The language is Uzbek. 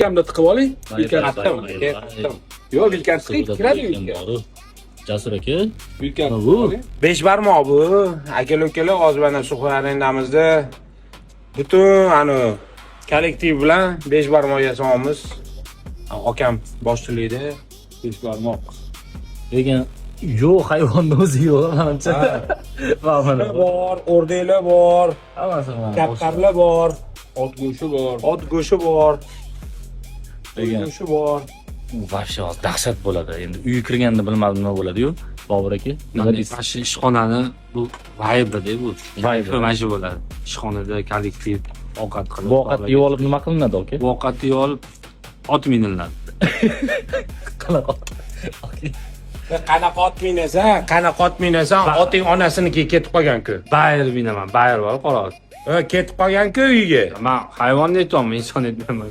Vilkamda tiqib oling. Vilkani Voy, tiqib. Yo'q, vilkani tiqing, kiradi vilka. Jasur aka. Vilkani Bu. tiqib oling. Besh barmoq bu. Akalar, ukalar, hozir mana сухой arendamizda butun ani kollektiv bilan besh barmoq yasayapmiz. Akam boshchiligida. Besh barmoq. Lekin yo'q, hayvonni o'zi yo'q manimcha. Va mana Bor, o'rdaklar bor, hammasi mana. kaptarlar bor, Ot go'shti bor. Ot go'shti bor, qo'y Lekin go'shti bor. Вообще hozir dahshat bo'ladi. Endi uyga kirganda bilmadim nima bo'ladi-yu. Bobur aka, nima deysiz? Mana shu ishxonani bu vibe-da bu. Vibe. Mana shu bo'ladi. Ishxonada kollektiv ovqat qilib. Bu ovqatni yeb olib nima qilinadi, aka? Bu ovqatni yeb olib ot miniladi. Qanaqa? Aka. Qanaqa ot minasan? Qanaqa ot minasan? Oting onasinikiga ketib qolgan-ku. Bayir minaman, bayir bor, qora ot. Ha, ketib qolgan-ku uyga. Man hayvonni aytyapman, inson aytmayman.